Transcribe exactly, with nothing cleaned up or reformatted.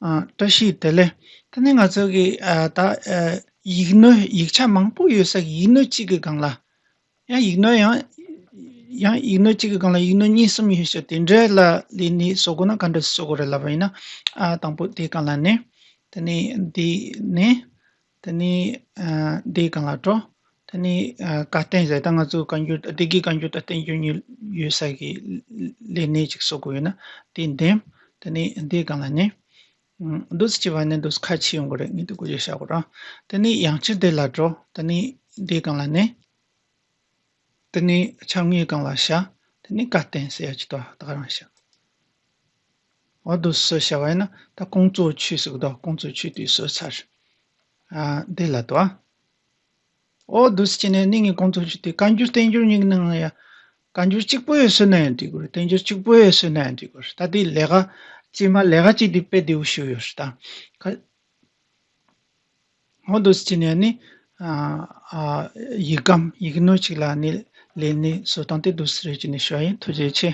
ཨ། བཀྲ་ཤིས་བདེ་ལེགས། ད་ནི་ང་ཚོ་གི་ཨ་ད་ཨ་ཡིག་སྣོད་ཡིག་ཆ་མང་པོ་ཡོད་ས་གི་ཡིག་སྣོད་གཅིག་གི་སྒང་ལ། ཡང་ཡིག་སྣོད་ཡང་ཡང་ཡིག་སྣོད་གཅིག་གི་སྒང་ལ་ཡིག་སྣོད་གཉིས་གསུམ་ཡོད་ཤག་དེ་འདྲ་ལ་ལས་ནི་བཟོ་དགོས་ན་ག་འདྲ་བཟོ་དགོས་རེད་ལབ་པ་ཡིན་ན། ཨ་དང་པོ་དེའི་སྒང་ལ་ནི། དེ་ནི་འདི་ནི། དེ་ནི་ཨ་འདིའི་སྒང་ལ་འགྲོ། དེ་ནི་ཨ་བཀའ་བསྟན་ཟེར། ད་ང་ཚོ་བཀའ་འགྱུར་སྡེ་དགེ་བཀའ་འགྱུར་དང་བསྟན་འགྱུར་གཉིས་ཡོད་ས་གི་ལས་སྣོད་ཅིག་བཟོ་དགོས་ཡོད་ན་དེ་འདེམས། དེ་ནི་འདིའི་སྒང་ལ་ནི། ཨུམ། འདུག་སེ་བྱས་པ་ནི་འདུག་སེ་ཁ་ཕྱེ་ཡོང་གི་རེད། ངས་འདི་སྒོ་འབྱེད་བྱ་དགོས་ར། དེ་ནི་ཡང་ཕྱིར་དེ་ལ་འགྲོ། དེ་ནི་འདིའི་སྒང་ལ་ནི། དེ་ནི་ཕྱག་དངུལ་སྒང་ལ་བཞག་དེ་ནི་བཀའ་བསྟན་ཟེར་ཡ་ཅིག་འདུག་ད་ག་རང་བཞག་འོ་འདུག་སེ་བྱས་པ་ཡིན་ན་ད་ཀོང་ཙོ་ཆུ་ཟེར་གི་འདུག་ཀོང་ཙོ་ཆུ་དེ་བཟོས་ཚར། ཨ་འདི་ལ་འདུག་འོ་འདུག་སེ་བྱས་ནས་ནི་ངས་ཀོང་ཙོ་ཆུ་དེ་བཀའ་འགྱུར་བསྟན་འགྱུར་གཉིས་ཀྱི་ནང་ལ་ཡ། བཀའ་འགྱུར་གཅིག་པོ་ཡང་བཟོས་ན་ཡང་འགྲིག་གི་རེད། བསྟན་འགྱུར་གཅིག་པོ་ཡང་བཟོས་ན་ཡང་འགྲིག་གི་རེད། ད་དེ་ལས་ཀ་སྐྱེས་མ་ལས་ཀ་གཅིག་དེ་དཔེ་བདེ་པོ་ཞིག་ཡོད་རེད་ད། ཁ། འོ་འདུག་སེ་བྱས་ནས་ནི། ཨ་ཨ་ཡིག་སྒམ་ཡིག་སྣོད་ཅིག་ལ་ནི་ལས་ནི་བཟོ་སྟངས་དེ་འདུག་སེ་རེད་ཅེས་ནི་ཞུ་བ་ཡིན། ཐུགས་རྗེ་ཆེ།